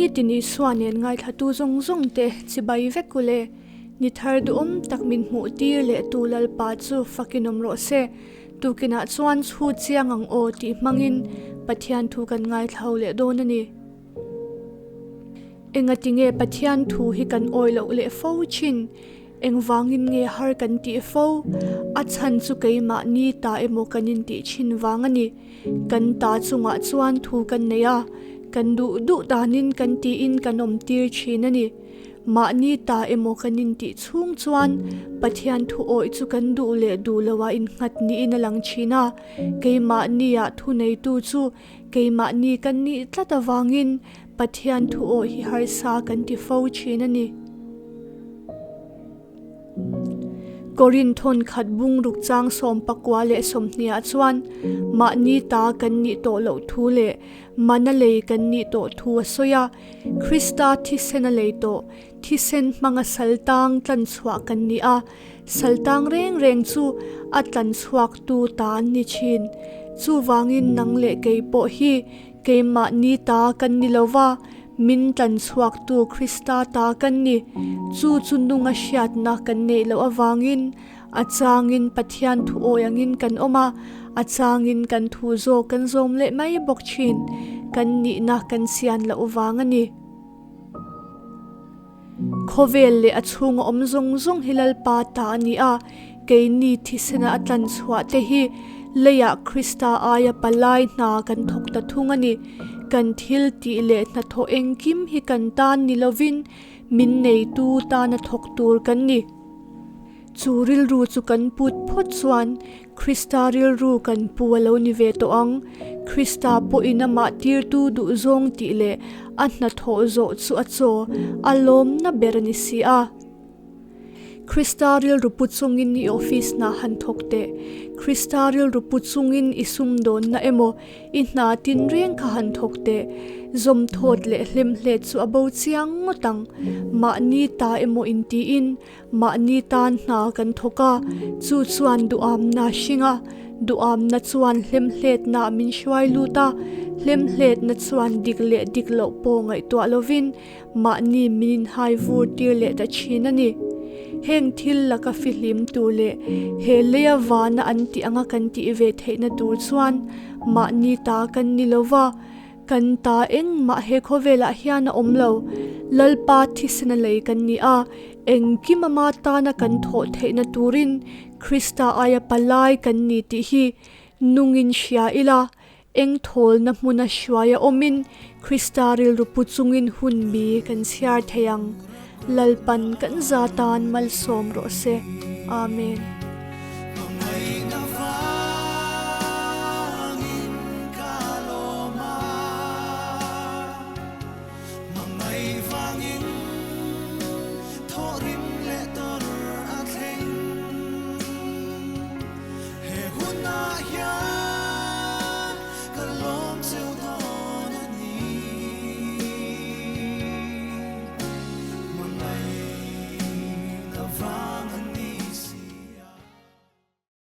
Nitin Isua nen ngaithlatu zawng zawng te chibai vek u le. Ni thar duhawm tak min hmuh tir leh tu Lalpa chu fakin awm rawh se. Tukinah chuan chhu chiang ang aw tih hmangin Pathian thu kan ngaithla ho leh dawn a ni. Engati nge Pathian thu hi kan awi loh leh fo thin? Engvangin nge har kan tih fo? A chhan chu keimahni ta emaw kan intih thin vang a ni. Kan ta chungah chuan thu kan nei a, kan duh duh danin kan tiin kan awm tir thin a ni. Mahni ta emaw kan intih chhung chuan Pathian thu awih chu kan duh leh duh loah innghat niin a lang thin a, keimahnia thu neitu chu keimahni kan nih tlat avangin Pathian thu awih hi harsa kan ti fo thin a ni. Korin thawn khat bung ruk chang 19 leh 20 ah chuan mahni ta kan nih tawh loh thu leh mana lei kan nih tawh thu a sawi a, Krista thisen a lei tawh, thisen hmanga saltang tlan chhuah kan ni a, saltang reng reng chu a tlan chhuak tu ta an ni thin. Chuvangin nang leh kei pawh hi keimahni ta kan ni lo va, Min tlan chhuaktu Krista ta kan ni. Chu chu nunga hriatna kan neih loh avangin a changin Pathian thu awi angin kan awm a, a changin kan thu zawk kan zawm leh mai bawk thin. Kan nihna kan sian loh vang a ni. Khawvel leh a chhunga awm zawng zawng hi Lalpa ta a ni a, keini thisena a tlan chhuah te hi leiah Krista aia palai hna kan thawk ta thung a ni. Kan thil tih leh hnathawh engkim hi kan tan ni lovin min neitu tana thawk tur kan ni. Chu rilru chu kan put phawt chuan Krista rilru kan pu a lo ni ve tawh ang. Krista pawhin amah tirtu duhzawng tih leh a hnathawh zawh chu a chaw a lawmna ber a ni si a. Krista rilru pu chungin i office hna han thawk teh. Krista rilru pu chungin i sumdawnna emaw I hna tinreng kha han thawk teh, zawmthawt leh hlemhlet chu a bo chiang ngawt ang. Mahni ta emaw intiin mahni tan hna kan thawk a, chu chuan duhamna a hring a, duhamna chuan hlemhletna min hruai lut a, hlemhletna chuan dik leh dik loh pawh ngaihtuah lovin Mahni min inhai vur tir leh ta thin a ni. Heng thil laka fihlim tur leh he leia vana an tih anga kan tih ve theihna tur chuan mahni ta kan ni lo va, kan ta engmah he khawvelah hian a awm lo. Lalpa thisena lei kan ni a, engkim ama tana kan thawh theihna turin Krista aia palai kan ni tih hi nungin hria ila, Eng thawlna hmuna hruai a awmin Krista rilru pu chungin hun mi kan chhiar thei ang. Lalpan kan za tan malsawm rawh se. Amen. He hunah hian ka lawm.